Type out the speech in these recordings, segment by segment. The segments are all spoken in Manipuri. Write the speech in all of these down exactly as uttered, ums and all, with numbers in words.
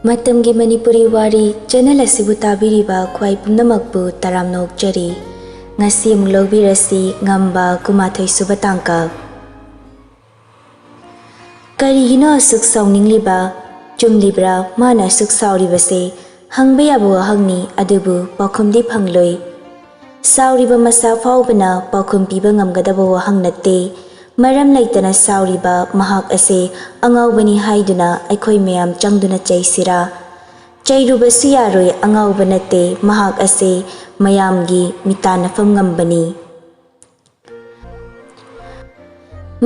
ꯃꯇꯝꯒꯤ ꯃꯅꯤꯄꯨꯔꯤ ꯋꯥꯔꯤ ꯆꯦꯅꯦꯜ ꯑꯁꯤꯕꯨ ꯇꯥꯕꯤꯔꯤꯕ ꯈ꯭ꯋꯥꯏ ꯄꯨꯝꯅꯃꯛꯄꯨ ꯇꯔꯥꯝꯅ ꯑꯣꯛꯆꯔꯤ꯫ ꯉꯁꯤ ꯑꯃꯨꯛ ꯂꯧꯕꯤꯔꯁꯤ ꯉꯝꯕ ꯀꯨꯟꯃꯥꯊꯣꯏ ꯁꯨꯕ ꯇꯥꯡꯀꯛ꯫ ꯀꯔꯤꯒꯤꯅꯣ ꯑꯁꯨꯛ ꯁꯥꯎꯅꯤꯡꯂꯤꯕ? ꯆꯨꯝꯂꯤꯕ꯭ꯔꯥ ꯃꯥꯅ ꯑꯁꯨꯛ ꯁꯥꯎꯔꯤꯕꯁꯦ? ꯍꯪꯕ ꯌꯥꯕ ꯋꯥꯍꯪꯅꯤ, ꯑꯗꯨꯕꯨ ꯄꯥꯎꯈꯨꯝꯗꯤ ꯐꯪꯂꯣꯏ꯫ ꯁꯥꯎꯔꯤꯕ ꯃꯁꯥ ꯐꯥꯎꯕꯅ ꯄꯥꯎꯈꯨꯝ ꯄꯤꯕ ꯉꯝꯒꯗꯕ ꯋꯥꯍꯪ ꯅꯠꯇꯦ꯫ ꯃꯔꯝ ꯂꯩꯇꯅ ꯁꯥꯎꯔꯤꯕ ꯃꯍꯥꯛ ꯑꯁꯦ ꯑꯉꯥꯎꯕꯅꯤ ꯍꯥꯏꯗꯨꯅ ꯑꯩꯈꯣꯏ ꯃꯌꯥꯝ ꯆꯪꯗꯨꯅ ꯆꯩꯁꯤꯔꯥ? ꯆꯩꯔꯨꯕꯁꯨ ꯌꯥꯔꯣꯏ, ꯑꯉꯥꯎꯕ ꯅꯠꯇꯦ, ꯃꯍꯥꯛ ꯑꯁꯦ ꯃꯌꯥꯝꯒꯤ ꯃꯤꯇꯥꯟꯅꯐꯝ ꯉꯝꯕꯅꯤ꯫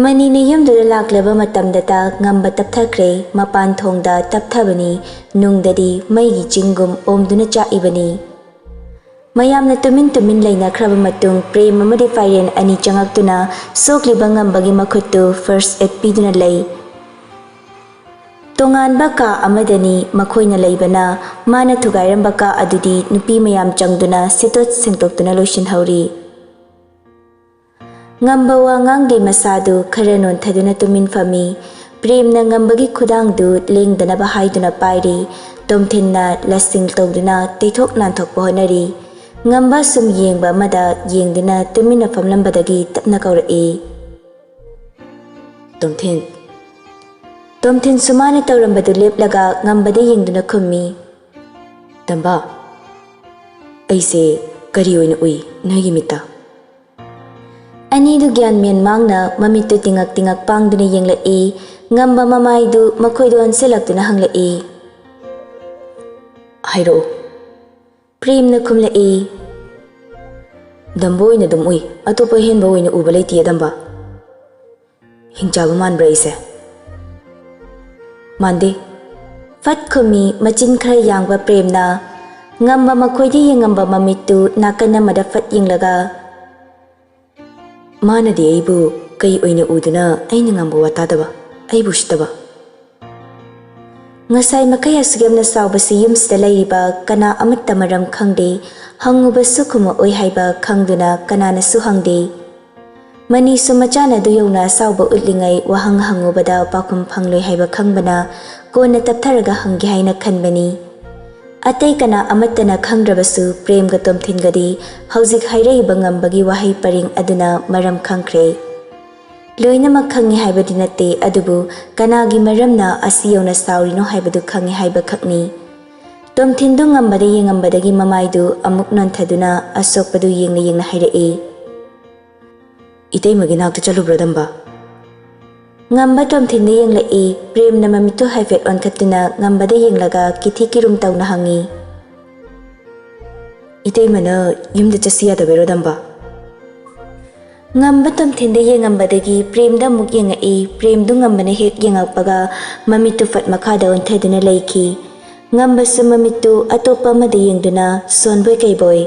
ꯃꯅꯤꯅ ꯌꯨꯝꯗꯨꯗ ꯂꯥꯛꯂꯕ ꯃꯇꯝꯗꯇ ꯉꯝꯕ ꯇꯞꯊꯈ꯭ꯔꯦ꯫ ꯃꯄꯥꯟ ꯊꯣꯡꯗ ꯇꯞꯊꯕꯅꯤ, ꯅꯨꯡꯗꯗꯤ ꯃꯩꯒꯤ ꯆꯤꯡꯒꯨꯝ ꯑꯣꯝꯗꯨꯅ ꯆꯥꯛꯏꯕꯅꯤ꯫ ꯃꯌꯥꯝꯅ ꯇꯨꯃꯤꯟ ꯇꯨꯃꯤꯟ ꯂꯩꯅꯈ꯭ꯔꯕ ꯃꯇꯨꯡ ꯄ꯭ꯔꯦꯝ ꯑꯃꯗꯤ ꯐꯥꯏꯔꯦꯟ ꯑꯅꯤ ꯆꯪꯉꯛꯇꯨꯅ ꯁꯣꯛꯂꯤꯕ ꯉꯝꯕꯒꯤ ꯃꯈꯨꯠꯇꯨ ꯐꯥꯔꯁ ꯑꯦꯗ ꯄꯤꯗꯨꯅ ꯂꯩ꯫ ꯇꯣꯉꯥꯟꯕ ꯀꯥ ꯑꯃꯗꯅꯤ ꯃꯈꯣꯏꯅ ꯂꯩꯕꯅ, ꯃꯥꯅ ꯊꯨꯒꯥꯏꯔꯝꯕ ꯀꯥ ꯑꯗꯨꯗꯤ ꯅꯨꯄꯤ ꯃꯌꯥꯝ ꯆꯪꯗꯨꯅ ꯁꯤꯠꯇꯣꯛ ꯁꯦꯡꯗꯣꯛꯇꯨꯅ ꯂꯣꯏꯁꯤꯟꯍꯧꯔꯤ꯫ ꯉꯝꯕ ꯋꯥ ꯉꯥꯡꯗꯦ, ꯃꯁꯥꯗꯨ ꯈꯔ ꯅꯣꯟꯊꯗꯨꯅ ꯇꯨꯃꯤꯟ ꯐꯝꯃꯤ꯫ ꯄ꯭ꯔꯦꯝꯅ ꯉꯝꯕꯒꯤ ꯈꯨꯗꯥꯡꯗꯨ ꯂꯦꯡꯗꯅꯕ ꯍꯥꯏꯗꯨꯅ ꯄꯥꯏꯔꯤ꯫ ꯇꯣꯝꯊꯤꯟꯅ ꯂꯁꯤꯡ ꯇꯧꯗꯨꯅ ꯇꯩꯊꯣꯛ ꯅꯥꯟꯊꯣꯛꯄ ꯍꯣꯠꯅꯔꯤ꯫ ꯉꯝꯕ ꯁꯨꯝ ꯌꯦꯡꯕ ꯑꯃꯗ ꯌꯦꯡꯗꯨꯅ ꯇꯨꯃꯤꯟꯅ ꯐꯝꯂꯝꯕꯗꯒꯤ ꯇꯞꯅ ꯀꯧꯔꯛꯏ, "ꯇꯣꯝꯊꯤꯟ!" ꯇꯣꯝꯊꯤꯟꯁꯨ ꯃꯥꯅ ꯇꯧꯔꯝꯕꯗꯨ ꯂꯦꯞꯂꯒ ꯉꯝꯕꯗ ꯌꯦꯡꯗꯨꯅ ꯈꯨꯝꯃꯤ, "ꯇꯝꯕ, ꯑꯩꯁꯦ ꯀꯔꯤ ꯑꯣꯏꯅ ꯎꯏ ꯅꯣꯏꯒꯤ ꯃꯤꯠꯇ?" ꯑꯅꯤꯗꯨ ꯒ꯭ꯌꯥꯟ ꯃꯦꯟ ꯃꯥꯡꯅ ꯃꯃꯤꯠꯇꯨ ꯇꯤꯡꯉꯛ ꯇꯤꯡꯉꯛ ꯄꯥꯡꯗꯨꯅ ꯌꯦꯡꯂꯛꯏ꯫ ꯉꯝꯕ ꯃꯃꯥꯏꯗꯨ ꯃꯈꯣꯏꯗ ꯑꯣꯟꯁꯤꯜꯂꯛꯇꯨꯅ ꯍꯪꯂꯛꯏ, "ꯍꯥꯏꯔꯛꯎ꯫" ꯄ꯭ꯔꯦꯝꯅ ꯈꯨꯝꯂꯛꯏ, "ꯗꯝꯕ ꯑꯣꯏꯅ ꯑꯗꯨꯝ ꯎꯏ, ꯑꯇꯣꯞꯄ ꯑꯍꯦꯟꯕ ꯑꯣꯏꯅ ꯎꯕ ꯂꯩꯇꯦ ꯗꯝꯕ꯫ ꯍꯤꯡꯆꯥꯕ ꯃꯥꯟꯕ꯭ꯔꯥ ꯑꯩꯁꯦ?" "ꯃꯥꯟꯗꯦ꯫" ꯐꯠ ꯈꯨꯝꯃꯤ ꯃꯆꯤꯟ ꯈꯔ ꯌꯥꯡꯕ ꯄ꯭ꯔꯦꯝꯅ꯫ ꯉꯝꯕ ꯃꯈꯣꯏꯗ ꯌꯦꯡꯉꯝꯕ ꯃꯃꯤꯠꯇꯨ ꯅꯥꯀꯟ ꯑꯃꯗ ꯐꯠ ꯌꯦꯡꯂꯒ, "ꯃꯥꯅꯗꯤ ꯑꯩꯕꯨ ꯀꯩ ꯑꯣꯏꯅ ꯎꯗꯨꯅ ꯑꯩꯅ ꯉꯥꯡꯕ ꯋꯥ ꯇꯥꯗꯕ, ꯑꯩꯕꯨ ꯎꯁꯤꯠꯇꯕ?" ꯉꯁꯥꯏ ꯃꯈꯩ ꯑꯁꯨꯛ ꯌꯥꯝꯅ ꯆꯥꯎꯕꯁꯤ ꯌꯨꯝꯁꯤꯗ ꯂꯩꯔꯤꯕ ꯀꯅꯥ ꯑꯃꯠꯇ ꯃꯔꯝ ꯈꯪꯗꯦ꯫ ꯍꯪꯉꯨꯕꯁꯨ ꯈꯨꯝꯃꯛꯑꯣꯏ ꯍꯥꯏꯕ ꯈꯪꯗꯨꯅ ꯀꯅꯥꯅꯁꯨ ꯍꯪꯗꯦ꯫ ꯃꯅꯤꯁꯨ ꯃꯆꯥꯅ ꯑꯗꯨ ꯌꯧꯅ ꯑꯁꯥꯎꯕ ꯎꯠꯂꯤꯉꯩ ꯋꯥꯍꯪ ꯍꯪꯉꯨꯕꯗ ꯄꯥꯎꯈꯨꯝ ꯐꯪꯂꯣꯏ ꯍꯥꯏꯕ ꯈꯪꯕꯅ ꯀꯣꯟꯅ ꯇꯞꯊꯔꯒ ꯍꯪꯒꯦ ꯍꯥꯏꯅ ꯈꯟꯕꯅꯤ꯫ ꯑꯇꯩ ꯀꯅꯥ ꯑꯃꯠꯇꯅ ꯈꯪꯗ꯭ꯔꯕꯁꯨ ꯄ꯭ꯔꯦꯝꯒ ꯇꯣꯝꯊꯤꯟꯒꯗꯤ ꯍꯧꯖꯤꯛ ꯍꯥꯏꯔꯛꯏꯕ ꯉꯝꯕꯒꯤ ꯋꯥꯍꯩ ꯄꯔꯦꯡ ꯑꯗꯨꯅ ꯃꯔꯝ ꯈꯪꯈ꯭ꯔꯦ꯫ ꯂꯣꯏꯅꯃꯛ ꯈꯪꯉꯤ ꯍꯥꯏꯕꯗꯤ ꯅꯠꯇꯦ, ꯑꯗꯨꯕꯨ ꯀꯅꯥꯒꯤ ꯃꯔꯝꯅ ꯑꯁꯤ ꯌꯧꯅ ꯁꯥꯎꯔꯤꯅꯣ ꯍꯥꯏꯕꯗꯨ ꯈꯪꯉꯤ ꯍꯥꯏꯕ ꯈꯛꯅꯤ꯫ ꯇꯣꯝꯊꯤꯟꯗꯨ ꯉꯝꯕꯗ ꯌꯦꯡꯉꯝꯕꯗꯒꯤ ꯃꯃꯥꯏꯗꯨ ꯑꯃꯨꯛ ꯅꯣꯟꯊꯗꯨꯅ ꯑꯁꯣꯛꯄꯗꯨ ꯌꯦꯡꯅ ꯌꯦꯡꯅ ꯍꯥꯏꯔꯛꯏ꯫ "ꯏꯇꯩꯃꯒꯤ ꯅꯥꯛꯇ ꯆꯠꯂꯨꯕ꯭ꯔꯣ, ꯗꯝꯕ?" ꯉꯝꯕ ꯇꯣꯝꯊꯤꯟꯗ ꯌꯦꯡꯂꯛꯏ꯫ ꯄ꯭ꯔꯦꯝꯅ ꯃꯃꯤꯠꯇꯨ ꯍꯥꯏꯐꯦꯠ ꯑꯣꯟꯈꯠꯇꯨꯅ ꯉꯝꯕꯗ ꯌꯦꯡꯂꯒ ꯀꯤꯊꯤ ꯀꯤꯔꯨꯝ ꯇꯧꯅ ꯍꯪꯉꯤ꯫ "ꯏꯇꯩꯃꯅ ꯌꯨꯝꯗ ꯆꯠꯁꯤ ꯌꯥꯗꯕꯩꯔꯣ, ꯗꯝꯕ?" ꯉꯝꯕ ꯇꯣꯝꯊꯤꯟꯗ ꯌꯦꯡꯉꯝꯕꯗꯒꯤ ꯄ꯭ꯔꯦꯝꯗ ꯑꯃꯨꯛ ꯌꯦꯡꯉꯛꯏ꯫ ꯄ꯭ꯔꯦꯝꯗꯨ ꯉꯝꯕꯅ ꯍꯦꯛ ꯌꯦꯡꯉꯛꯄꯒ ꯃꯃꯤꯠꯇꯨ ꯐꯠ ꯃꯈꯥꯗ ꯑꯣꯟꯊꯗꯨꯅ ꯂꯩꯈꯤ꯫ ꯉꯝꯕꯁꯨ ꯃꯃꯤꯠꯇꯨ ꯑꯇꯣꯞꯄ ꯑꯃꯗ ꯌꯦꯡꯗꯨꯅ, "ꯁꯣꯟꯕꯣꯏ ꯀꯩꯕꯣꯏ?"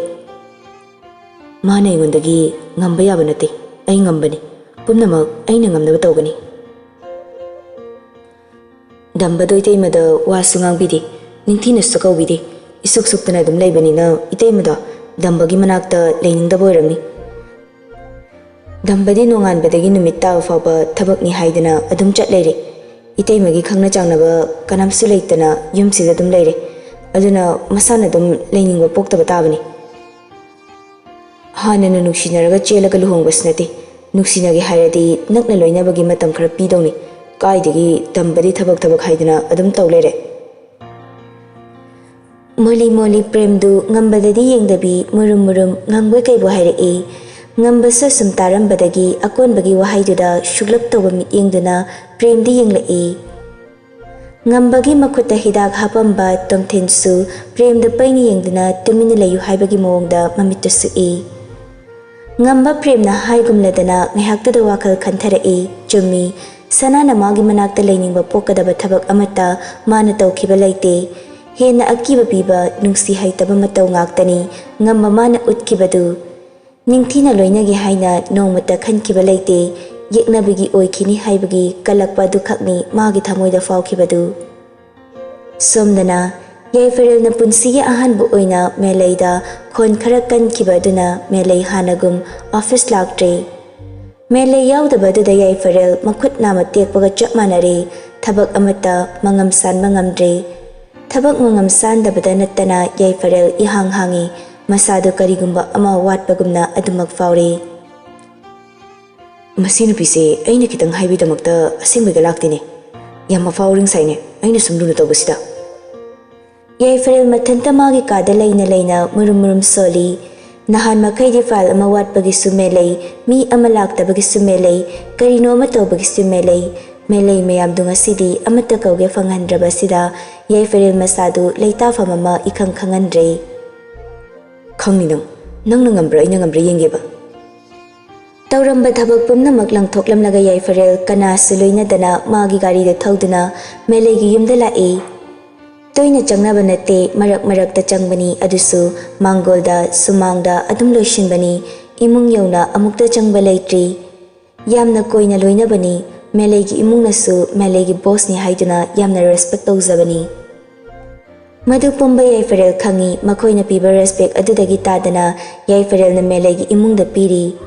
"ꯃꯥꯅ ꯑꯩꯉꯣꯟꯗꯒꯤ ꯉꯝꯕ ꯌꯥꯕ ꯅꯠꯇꯦ, ꯑꯩ ꯉꯝꯕꯅꯤ꯫ ꯄꯨꯝꯅꯃꯛ ꯑꯩꯅ ꯉꯝꯅꯕ ꯇꯧꯒꯅꯤ꯫" ꯗꯝꯕꯗꯣ ꯏꯇꯩꯃꯗ ꯋꯥꯁꯨ ꯉꯥꯡꯕꯤꯗꯦ, ꯅꯤꯡꯊꯤꯅꯁꯨ ꯀꯧꯕꯤꯗꯦ꯫ ꯏꯁꯨꯛ ꯁꯨꯛꯇꯅ ꯑꯗꯨꯝ ꯂꯩꯕꯅꯤꯅ ꯏꯇꯩꯃꯗꯣ ꯗꯝꯕꯒꯤ ꯃꯅꯥꯛꯇ ꯂꯩꯅꯤꯡꯗꯕ ꯑꯣꯏꯔꯝꯅꯤ꯫ ꯗꯝꯕꯗꯤ ꯅꯣꯡꯉꯥꯟꯕꯗꯒꯤ ꯅꯨꯃꯤꯠ ꯇꯥꯕ ꯐꯥꯎꯕ ꯊꯕꯛꯅꯤ ꯍꯥꯏꯗꯅ ꯑꯗꯨꯝ ꯆꯠ ꯂꯩꯔꯦ꯫ ꯏꯇꯩꯃꯒꯤ ꯈꯪꯅ ꯆꯥꯟꯅꯕ ꯀꯅꯥꯝꯁꯨ ꯂꯩꯇꯅ ꯌꯨꯝꯁꯤꯗ ꯑꯗꯨꯝ ꯂꯩꯔꯦ꯫ ꯑꯗꯨꯅ ꯃꯁꯥꯅ ꯑꯗꯨꯝ ꯂꯩꯅꯤꯡꯕ ꯄꯣꯛꯇꯕ ꯇꯥꯕꯅꯤ꯫ ꯍꯥꯟꯅꯅ ꯅꯨꯡꯁꯤꯅꯔꯒ ꯆꯦꯜꯂꯒ ꯂꯨꯍꯣꯡꯕꯁꯨ ꯅꯠꯇꯦ꯫ ꯅꯨꯡꯁꯤꯅꯒꯦ ꯍꯥꯏꯔꯗꯤ ꯅꯛꯅ ꯂꯣꯏꯅꯕꯒꯤ ꯃꯇꯝ ꯈꯔ ꯄꯤꯗꯧꯅꯤ꯫ ꯀꯥꯏꯗꯒꯤ ꯗꯝꯕꯗꯤ ꯊꯕꯛ ꯊꯕꯛ ꯍꯥꯏꯗꯅ ꯑꯗꯨꯝ ꯇꯧ ꯂꯩꯔꯦ꯫ ꯃꯣꯂꯤ ꯃꯣꯂꯤ ꯄ꯭ꯔꯦꯝꯗꯨ ꯉꯝꯕꯗꯗꯤ ꯌꯦꯡꯗꯕꯤ ꯃꯨꯔꯨꯝ ꯃꯨꯔꯨꯝ ꯉꯪꯕꯣꯏ ꯀꯩꯕꯣꯏ ꯍꯥꯏꯔꯛꯏ꯫ ꯉꯝꯕꯁꯨ ꯑꯁꯨꯝ ꯇꯥꯔꯝꯕꯗꯒꯤ ꯑꯀꯣꯟꯕꯒꯤ ꯋꯥꯍꯩꯗꯨꯗ ꯁꯨꯛꯂꯞ ꯇꯧꯕ ꯃꯤꯠꯌꯦꯡꯗꯨꯅ ꯄ꯭ꯔꯦꯝꯗ ꯌꯦꯡꯂꯛꯏ꯫ ꯉꯝꯕꯒꯤ ꯃꯈꯨꯠꯇ ꯍꯤꯗꯥꯛ ꯍꯥꯞꯄꯝꯕ ꯇꯣꯝꯊꯤꯟꯁꯨ ꯄ꯭ꯔꯦꯝꯗ ꯄꯩꯅ ꯌꯦꯡꯗꯨꯅ ꯇꯨꯃꯤꯟꯅ ꯂꯩꯌꯨ ꯍꯥꯏꯕꯒꯤ ꯃꯑꯣꯡꯗ ꯃꯃꯤꯠꯇꯨ ꯁꯨꯛꯏ꯫ ꯉꯝꯕ ꯄ꯭ꯔꯦꯝꯅ ꯍꯥꯏꯒꯨꯝꯂꯗꯅ ꯉꯥꯏꯍꯥꯛꯇꯨꯗ ꯋꯥꯈꯜ ꯈꯟꯊꯔꯛꯏ꯫ ꯆꯨꯝꯃꯤ, ꯁꯅꯥꯅ ꯃꯥꯒꯤ ꯃꯅꯥꯛꯇ ꯂꯩꯅꯤꯡꯕ ꯄꯣꯛꯀꯗꯕ ꯊꯕꯛ ꯑꯃꯠꯇ ꯃꯥꯅ ꯇꯧꯈꯤꯕ ꯂꯩꯇꯦ꯫ ꯍꯦꯟꯅ ꯑꯀꯤꯕ ꯄꯤꯕ, ꯅꯨꯡꯁꯤ ꯍꯩꯇꯕ ꯃꯇꯧ ꯉꯥꯛꯇꯅꯤ ꯉꯝꯕ ꯃꯥꯅ ꯎꯠꯈꯤꯕꯗꯨ꯫ ꯅꯤꯡꯊꯤꯅ ꯂꯣꯏꯅꯒꯦ ꯍꯥꯏꯅ ꯅꯣꯡꯃꯇ ꯈꯟꯈꯤꯕ ꯂꯩꯇꯦ꯫ ꯌꯦꯛꯅꯕꯒꯤ ꯑꯣꯏꯈꯤꯅꯤ ꯍꯥꯏꯕꯒꯤ ꯀꯜꯂꯛꯄ ꯑꯗꯨꯈꯛꯅꯤ ꯃꯥꯒꯤ ꯊꯃꯣꯏꯗ ꯐꯥꯎꯈꯤꯕꯗꯨ꯫ ꯁꯣꯝꯗꯅ ꯌꯥꯏꯐꯔꯦꯜꯅ ꯄꯨꯟꯁꯤꯒꯤ ꯑꯍꯥꯟꯕ ꯑꯣꯏꯅ ꯃꯦꯂꯩꯗ ꯈꯣꯟ ꯈꯔ ꯀꯟꯈꯤꯕ ꯑꯗꯨꯅ ꯃꯦꯂꯩ ꯍꯥꯟꯅꯒꯨꯝ ꯑꯣꯐꯤꯁ ꯂꯥꯛꯇ꯭ꯔꯦ꯫ ꯃꯦꯂꯩ ꯌꯥꯎꯗꯕ ꯑꯗꯨꯗ ꯌꯥꯏꯐꯔꯦꯜ ꯃꯈꯨꯠ ꯅꯥꯝꯃ ꯇꯦꯛꯄꯒ ꯆꯞ ꯃꯥꯟꯅꯔꯦ꯫ ꯊꯕꯛ ꯑꯃꯠꯇ ꯃꯉꯝ ꯁꯥꯟꯕ ꯉꯝꯗ꯭ꯔꯦ꯫ ꯊꯕꯛ ꯃꯉꯝ ꯁꯥꯟꯗꯕꯗ ꯅꯠꯇꯅ ꯌꯥꯏꯐꯔꯦꯜ ꯏꯍꯥꯡ ꯍꯥꯡꯉꯤ꯫ ꯃꯁꯥꯗꯨ ꯀꯔꯤꯒꯨꯝꯕ ꯑꯃ ꯋꯥꯠꯄꯒꯨꯝꯅ ꯑꯗꯨꯃꯛ ꯐꯥꯎꯔꯤ꯫ ꯃꯁꯤ ꯅꯨꯄꯤꯁꯦ ꯑꯩꯅ ꯈꯤꯇꯪ ꯍꯥꯏꯕꯒꯤꯗꯃꯛꯇ ꯑꯁꯦꯡꯕꯒ ꯂꯥꯛꯇꯦꯅꯦ꯫ ꯌꯥꯝ ꯃꯐꯥꯎꯔꯤꯡ ꯁꯥꯏꯅꯦ ꯑꯩꯅ ꯁꯨꯝ ꯂꯨꯅ ꯇꯧꯕꯁꯤꯗ꯫ ꯌꯥꯏꯐꯔꯦꯜ ꯃꯊꯟꯇ ꯃꯥꯒꯤ ꯀꯥꯗ ꯂꯩꯅ ꯂꯩꯅ ꯃꯨꯔꯨꯝ ꯃꯨꯔꯨꯝ ꯁꯣꯜꯂꯤ꯫ ꯅꯍꯥꯟ ꯃꯈꯩꯗꯤ ꯐꯥꯏꯜ ꯑꯃ ꯋꯥꯠꯄꯒꯤꯁꯨ ꯃꯦꯂꯩ, ꯃꯤ ꯑꯃ ꯂꯥꯛꯇꯕꯒꯤꯁꯨ ꯃꯦꯂꯩ, ꯀꯔꯤꯅꯣ ꯑꯃ ꯇꯧꯕꯒꯤꯁꯨ ꯃꯦꯂꯩ꯫ ꯃꯦꯂꯩ ꯃꯌꯥꯝꯗꯨ ꯉꯁꯤꯗꯤ ꯑꯃꯠꯇ ꯀꯧꯒꯦ ꯐꯪꯍꯟꯗ꯭ꯔꯕꯁꯤꯗ ꯌꯥꯏꯐꯔꯦꯜ ꯃꯁꯥꯗꯨ ꯂꯩꯇꯥꯐꯝ ꯑꯃ ꯏꯈꯪ ꯈꯪꯍꯟꯗ꯭ꯔꯦ꯫ ꯈꯪꯅꯤ ꯅꯪ, ꯅꯪꯅ ꯉꯝꯕ꯭ꯔꯥ ꯑꯩꯅ ꯉꯝꯕ꯭ꯔꯥ ꯌꯦꯡꯒꯦꯕ꯫ ꯇꯧꯔꯝꯕ ꯊꯕꯛ ꯄꯨꯝꯅꯃꯛ ꯂꯪꯊꯣꯛꯂꯝꯂꯒ ꯌꯥꯏꯐꯔꯦꯜ ꯀꯅꯥꯁꯨ ꯂꯣꯏꯅꯗꯅ ꯃꯥꯒꯤ ꯒꯥꯔꯤꯗ ꯊꯧꯗꯨꯅ ꯃꯦꯂꯩꯒꯤ ꯌꯨꯝꯗ ꯂꯥꯛꯏ꯫ ꯇꯣꯏꯅ ꯆꯪꯅꯕ ꯅꯠꯇꯦ, ꯃꯔꯛ ꯃꯔꯛꯇ ꯆꯪꯕꯅꯤ, ꯑꯗꯨꯁꯨ ꯃꯥꯡꯒꯣꯜꯗ, ꯁꯨꯃꯥꯡꯗ ꯑꯗꯨꯝ ꯂꯣꯏꯁꯤꯟꯕꯅꯤ꯫ ꯏꯃꯨꯡ ꯌꯧꯅ ꯑꯃꯨꯛꯇ ꯆꯪꯕ ꯂꯩꯇ꯭ꯔꯤ꯫ ꯌꯥꯝꯅ ꯀꯣꯏꯅ ꯂꯣꯏꯅꯕꯅꯤ꯫ ꯃꯦꯂꯩꯒꯤ ꯏꯃꯨꯡꯅꯁꯨ ꯃꯦꯂꯩꯒꯤ ꯕꯣꯁꯅꯤ ꯍꯥꯏꯗꯨꯅ ꯌꯥꯝꯅ ꯔꯦꯁꯄꯦꯛ ꯇꯧꯖꯕꯅꯤ꯫ ꯃꯗꯨ ꯄꯨꯝꯕ ꯌꯥꯏꯐꯔꯦꯜ ꯈꯪꯏ꯫ ꯃꯈꯣꯏꯅ ꯄꯤꯕ ꯔꯦꯁꯄꯦꯛ ꯑꯗꯨꯗꯒꯤ ꯇꯥꯗꯅ ꯌꯥꯏꯐꯔꯦꯜꯅ ꯃꯦꯂꯩꯒꯤ ꯏꯃꯨꯡꯗ ꯄꯤꯔꯤ꯫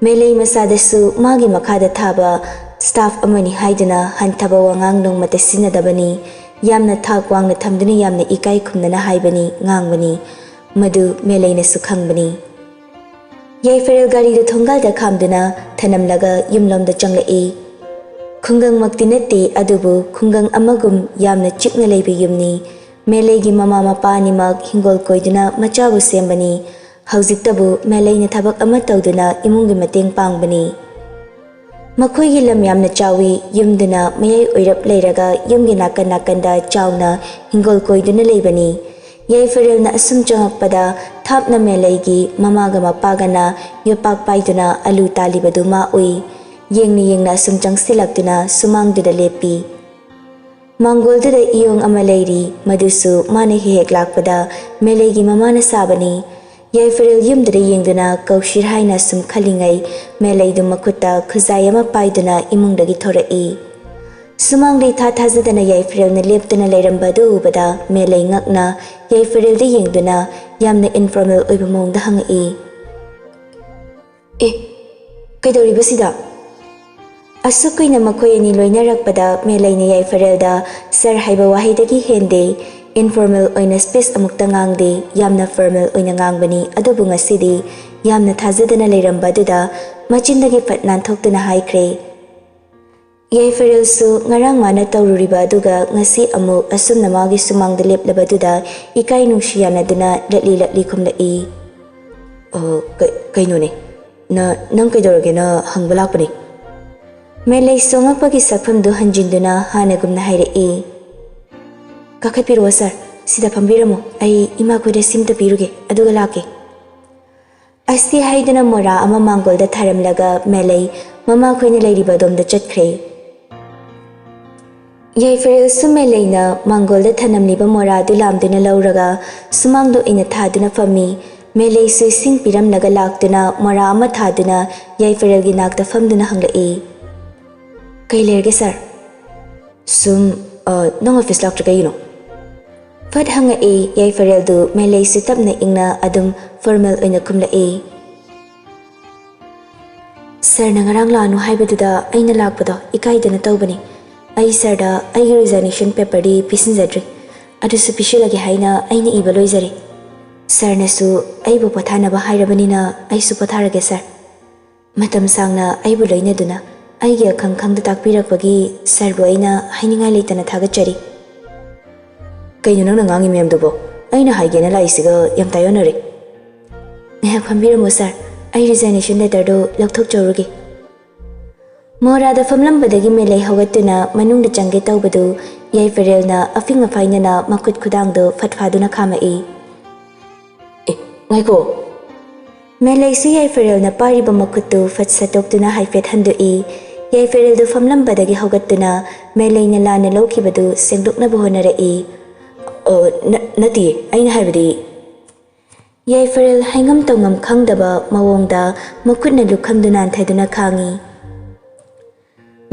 ꯃꯦꯂꯩ ꯃꯁꯥꯗꯁꯨ ꯃꯥꯒꯤ ꯃꯈꯥꯗ ꯊꯥꯕ ꯁ꯭ꯇꯥꯐ ꯑꯃꯅꯤ ꯍꯥꯏꯗꯨꯅ ꯍꯟꯊꯕ ꯋꯥꯉꯥꯡ ꯅꯣꯡꯃꯇ ꯁꯤꯖꯤꯟꯅꯗꯕꯅꯤ꯫ ꯌꯥꯝꯅ ꯊꯥꯛ ꯋꯥꯡꯅ ꯊꯝꯗꯨꯅ ꯌꯥꯝꯅ ꯏꯀꯥꯏ ꯈꯨꯝꯅꯅ ꯍꯥꯏꯕꯅꯤ, ꯉꯥꯡꯕꯅꯤ꯫ ꯃꯗꯨ ꯃꯦꯂꯩꯅꯁꯨ ꯈꯪꯕꯅꯤ꯫ ꯌꯥꯏꯐꯔꯦꯜ ꯒꯥꯔꯤꯗꯨ ꯊꯣꯡꯒꯥꯜꯗ ꯈꯥꯝꯗꯨꯅ ꯊꯅꯝꯂꯒ ꯌꯨꯝꯂꯣꯝꯗ ꯆꯪꯂꯛꯏ꯫ ꯈꯨꯡꯒꯪꯃꯛꯇꯤ ꯅꯠꯇꯦ, ꯑꯗꯨꯕꯨ ꯈꯨꯡꯒꯪ ꯑꯃꯒꯨꯝ ꯌꯥꯝꯅ ꯆꯤꯛꯅ ꯂꯩꯕ ꯌꯨꯝꯅꯤ꯫ ꯃꯦꯂꯩꯒꯤ ꯃꯃꯥ ꯃꯄꯥ ꯑꯅꯤꯃꯛ ꯍꯤꯡꯒꯣꯜ ꯀꯣꯏꯗꯨꯅ ꯃꯆꯥꯕꯨ ꯁꯦꯝꯕꯅꯤ꯫ ꯍꯧꯖꯤꯛꯇꯕꯨ ꯃꯦꯂꯩꯅ ꯊꯕꯛ ꯑꯃ ꯇꯧꯗꯨꯅ ꯏꯃꯨꯡꯒꯤ ꯃꯇꯦꯡ ꯄꯥꯡꯕꯅꯤ꯫ ꯃꯈꯣꯏꯒꯤ ꯂꯝ ꯌꯥꯝꯅ ꯆꯥꯎꯏ꯫ ꯌꯨꯝꯗꯨꯅ ꯃꯌꯥꯏ ꯑꯣꯏꯔꯞ ꯂꯩꯔꯒ ꯌꯨꯝꯒꯤ ꯅꯥꯀꯟ ꯅꯥꯀꯟꯗ ꯆꯥꯎꯅ ꯍꯤꯡꯒꯣꯜ ꯀꯣꯏꯗꯨꯅ ꯂꯩꯕꯅꯤ꯫ ꯌꯥꯏꯐꯔꯦꯜꯅ ꯑꯁꯨꯝ ꯆꯪꯉꯛꯄꯗ ꯊꯥꯞꯅ ꯃꯦꯂꯩꯒꯤ ꯃꯃꯥꯒ ꯃꯄꯥꯒꯅ ꯌꯣꯄꯥꯛ ꯄꯥꯏꯗꯨꯅ ꯑꯂꯨ ꯇꯥꯜꯂꯤꯕꯗꯨ ꯃꯥ ꯎꯏ꯫ ꯌꯦꯡꯅ ꯌꯦꯡꯅ ꯑꯁꯨꯝ ꯆꯪꯁꯤꯜꯂꯛꯇꯨꯅ ꯁꯨꯃꯥꯡꯗꯨꯗ ꯂꯦꯞꯄꯤ꯫ ꯃꯥꯡꯒꯣꯜꯗꯨꯗ ꯏꯌꯣꯡ ꯑꯃ ꯂꯩꯔꯤ, ꯃꯗꯨꯁꯨ ꯃꯥꯅ ꯍꯦꯛ ꯍꯦꯛ ꯂꯥꯛꯄꯗ ꯃꯦꯂꯩꯒꯤ ꯃꯃꯥꯅ ꯁꯥꯕꯅꯤ꯫ ꯌꯥꯏꯐꯔꯦꯜ ꯌꯨꯝꯗꯨꯗ ꯌꯦꯡꯗꯨꯅ ꯀꯧꯁꯤꯔ ꯍꯥꯏꯅ ꯁꯨꯝ ꯈꯜꯂꯤꯉꯩ ꯃꯦꯂꯩꯗꯨ ꯃꯈꯨꯠꯇ ꯈꯨꯖꯥꯏ ꯑꯃ ꯄꯥꯏꯗꯨꯅ ꯏꯃꯨꯡꯗꯒꯤ ꯊꯣꯔꯛꯏ꯫ ꯁꯨꯃꯥꯡꯗ ꯏꯊꯥ ꯊꯥꯖꯗꯅ ꯌꯥꯏꯐꯔꯦꯜꯅ ꯂꯦꯞꯇꯨꯅ ꯂꯩꯔꯝꯕ ꯑꯗꯨ ꯎꯕꯗ ꯃꯦꯂꯩ ꯉꯛꯅ ꯌꯥꯏꯐꯔꯦꯜꯗ ꯌꯦꯡꯗꯨꯅ ꯌꯥꯝꯅ ꯏꯟꯐꯣꯔꯃꯦꯜ ꯑꯣꯏꯕ ꯃꯑꯣꯡꯗ ꯍꯪꯉꯛꯏ꯫ ꯑꯦ, ꯀꯩꯗꯧꯔꯤꯕꯁꯤꯗ? ꯑꯁꯨꯛ ꯀꯨꯏꯅ ꯃꯈꯣꯏ ꯑꯅꯤ ꯂꯣꯏꯅꯔꯛꯄꯗ ꯃꯦꯂꯩꯅ ꯌꯥꯏꯐꯔꯦꯜꯗ "ꯁꯔ" ꯍꯥꯏꯕ ꯋꯥꯍꯩꯗꯒꯤ ꯍꯦꯟꯗꯦ, ꯏꯟꯐꯣꯔꯃꯦꯜ ꯑꯣꯏꯅ ꯁ꯭ꯄꯤꯆ ꯑꯃꯨꯛꯇ ꯉꯥꯡꯗꯦ, ꯌꯥꯝꯅ ꯐꯣꯔꯃꯦꯜ ꯑꯣꯏꯅ ꯉꯥꯡꯕꯅꯤ꯫ ꯑꯗꯨꯕꯨ ꯉꯁꯤꯗꯤ ꯌꯥꯝꯅ ꯊꯥꯖꯗꯅ ꯂꯩꯔꯝꯕ ꯑꯗꯨꯗ ꯃꯆꯤꯟꯗꯒꯤ ꯐꯠ ꯅꯥꯟꯊꯣꯛꯇꯨꯅ ꯍꯥꯏꯈ꯭ꯔꯦ꯫ ꯌꯥꯏꯐꯔꯦꯜꯁꯨ ꯉꯔꯥꯡ ꯃꯥꯅ ꯇꯧꯔꯨꯔꯤꯕ ꯑꯗꯨꯒ ꯉꯁꯤ ꯑꯃꯨꯛ ꯑꯁꯨꯝꯅ ꯃꯥꯒꯤ ꯁꯨꯃꯥꯡꯗ ꯂꯦꯞꯂꯕꯗꯨꯗ ꯏꯀꯥꯏ ꯅꯨꯡꯁꯤ ꯌꯥꯅꯗꯨꯅ ꯂꯠꯂꯤ ꯂꯠꯂꯤ ꯈꯨꯝꯂꯛꯏ꯫ "ꯑ, ꯀ-, ꯀꯩꯅꯣꯅꯦ? ꯅ-, ꯅꯪ ꯀꯩꯗꯧꯔꯒꯦꯅ ꯍꯪꯕ ꯂꯥꯛꯄꯅꯦ꯫" ꯃꯦꯂꯩ ꯁꯣꯉꯛꯄꯒꯤ ꯁꯛꯐꯝꯗꯨ ꯍꯟꯖꯤꯟꯗꯨꯅ ꯍꯥꯟꯅꯒꯨꯝꯅ ꯍꯥꯏꯔꯛꯏ꯫ "ꯀꯥꯈꯠꯄꯤꯔꯛꯑꯣ ꯁꯥꯔ, ꯁꯤꯗ ꯐꯝꯕꯤꯔꯝꯃꯣ, ꯑꯩ ꯏꯃꯥꯈꯣꯏꯗ ꯁꯤꯝꯇ ꯄꯤꯔꯨꯒꯦ, ꯑꯗꯨꯒ ꯂꯥꯛꯀꯦ꯫" ꯑꯁꯤ ꯍꯥꯏꯗꯨꯅ ꯃꯣꯔꯥ ꯑꯃ ꯃꯥꯡꯒꯣꯜꯗ ꯊꯥꯔꯝꯂꯒ ꯃꯦꯂꯩ ꯃꯃꯥꯈꯣꯏꯅ ꯂꯩꯔꯤꯕ ꯑꯗꯣꯝꯗ ꯆꯠꯈ꯭ꯔꯦ꯫ ꯌꯥꯏꯐꯔꯦꯜꯁꯨ ꯃꯦꯂꯩꯅ ꯃꯥꯡꯒꯣꯜꯗ ꯊꯅꯝꯂꯤꯕ ꯃꯣꯔꯥꯗꯨ ꯂꯥꯝꯗꯨꯅ ꯂꯧꯔꯒ ꯁꯨꯃꯥꯡꯗ ꯑꯣꯏꯅ ꯊꯥꯗꯨꯅ ꯐꯝꯃꯤ꯫ ꯃꯦꯂꯩꯁꯨ ꯏꯁꯤꯡ ꯄꯤꯔꯝꯂꯒ ꯂꯥꯛꯇꯨꯅ ꯃꯣꯔꯥ ꯑꯃ ꯊꯥꯗꯨꯅ ꯌꯥꯏꯐꯔꯦꯜꯒꯤ ꯅꯥꯛꯇ ꯐꯝꯗꯨꯅ ꯍꯪꯂꯛꯏ꯫ "ꯀꯩ ꯂꯩꯔꯒꯦ ꯁꯥꯔ?" "ꯁꯨꯝ, ꯑ, ꯅꯪ ꯑꯣꯐꯤꯁ ꯂꯥꯛꯇ꯭ꯔꯤ ꯀꯩꯒꯤꯅꯣ?" ꯐꯠ ꯍꯪꯉꯛꯏ ꯌꯥꯏꯐꯔꯦꯜꯗꯨ꯫ ꯃꯦꯂꯩꯁꯨ ꯇꯞꯅ ꯏꯪꯅ ꯑꯗꯨꯝ ꯐꯣꯔꯃꯦꯜ ꯑꯣꯏꯅ ꯈꯨꯝꯂꯛꯏ꯫ "ꯁꯥꯔꯅ ꯉꯔꯥꯡ ꯂꯥꯛꯑꯅꯨ ꯍꯥꯏꯕꯗꯨꯗ ꯑꯩꯅ ꯂꯥꯛꯄꯗꯣ ꯏꯀꯥꯏꯗꯅ ꯇꯧꯕꯅꯤ꯫ ꯑꯩ ꯁꯥꯔꯗ ꯑꯩꯒꯤ ꯔꯤꯖꯥꯏꯅꯦꯁꯟ ꯄꯦꯄꯔꯗꯤ ꯄꯤꯁꯤꯟꯖꯗ꯭ꯔꯤ꯫ ꯑꯗꯨꯁꯨ ꯄꯤꯁꯤꯜꯂꯒꯦ ꯍꯥꯏꯅ ꯑꯩꯅ ꯏꯕ ꯂꯣꯏꯖꯔꯦ꯫ ꯁꯥꯔꯅꯁꯨ ꯑꯩꯕꯨ ꯄꯣꯊꯥꯅꯕ ꯍꯥꯏꯔꯕꯅꯤꯅ ꯑꯩꯁꯨ ꯄꯣꯊꯥꯔꯒꯦ ꯁꯥꯔ꯫ ꯃꯇꯝ ꯁꯥꯡꯅ ꯑꯩꯕꯨ ꯂꯣꯏꯅꯗꯨꯅ ꯑꯩꯒꯤ ꯑꯈꯪ ꯈꯪꯗ ꯇꯥꯛꯄꯤꯔꯛꯄꯒꯤ ꯁꯥꯔꯕꯨ ꯑꯩꯅ ꯍꯥꯏꯅꯤꯡꯉꯥꯏ ꯂꯩꯇꯅ ꯊꯥꯒꯠꯆꯔꯤ꯫" "ꯀꯩꯅꯣ ꯅꯪꯅ ꯉꯥꯡꯉꯤ ꯃꯌꯥꯝꯗꯨꯕꯣ? ꯑꯩꯅ ꯍꯥꯏꯒꯦꯅ ꯂꯥꯛꯏꯁꯤꯒ ꯌꯥꯝ ꯇꯥꯏꯌꯣꯟꯅꯔꯦ꯫" "ꯉꯥꯏꯍꯥꯛ ꯐꯝꯕꯤꯔꯝꯃꯣ ꯁꯥꯔ, ꯑꯩ ꯔꯤꯖꯥꯏꯅꯦꯁꯟ ꯂꯦꯇꯔꯗꯨ ꯂꯧꯊꯣꯛꯆꯔꯨꯒꯦ꯫" ꯃꯣꯔꯥꯗ ꯐꯝꯂꯝꯕꯗꯒꯤ ꯃꯦꯂꯩ ꯍꯧꯒꯠꯇꯨꯅ ꯃꯅꯨꯡꯗ ꯆꯪꯒꯦ ꯇꯧꯕꯗꯨ ꯌꯥꯏꯐꯔꯦꯜꯅ ꯑꯐꯤꯡ ꯑꯐꯥꯏꯅꯅ ꯃꯈꯨꯠ ꯈꯨꯗꯥꯡꯗꯨ ꯐꯠ ꯐꯥꯗꯨꯅ ꯈꯥꯝꯃꯛꯏ꯫ "ꯑꯦ, ꯉꯥꯏꯈꯣ!" ꯃꯦꯂꯩꯁꯨ ꯌꯥꯏꯐꯔꯦꯜꯅ ꯄꯥꯏꯔꯤꯕ ꯃꯈꯨꯠꯇꯨ ꯐꯠ ꯁꯠꯇꯣꯛꯇꯨꯅ ꯍꯥꯏꯐꯦꯠ ꯍꯟꯗꯣꯛꯏ꯫ ꯌꯥꯏꯐꯔꯦꯜꯗꯨ ꯐꯝꯂꯝꯕꯗꯒꯤ ꯍꯧꯒꯠꯇꯨꯅ ꯃꯦꯂꯩꯅ ꯂꯥꯟꯅ ꯂꯧꯈꯤꯕꯗꯨ ꯁꯦꯡꯗꯣꯛꯅꯕ ꯍꯣꯠꯅꯔꯛꯏ꯫ "ꯑ, ꯅ-, ꯅꯠꯇꯤꯌꯦ, ꯑꯩꯅ ꯍꯥꯏꯕꯗꯤ꯫" ꯌꯥꯏꯐꯔꯦꯜ ꯍꯥꯏꯉꯝ ꯇꯧꯉꯝ ꯈꯪꯗꯕ ꯃꯑꯣꯡꯗ ꯃꯈꯨꯠꯅ ꯂꯨꯈꯝꯗꯨ ꯅꯥꯟꯊꯗꯨꯅ ꯈꯥꯡꯏ꯫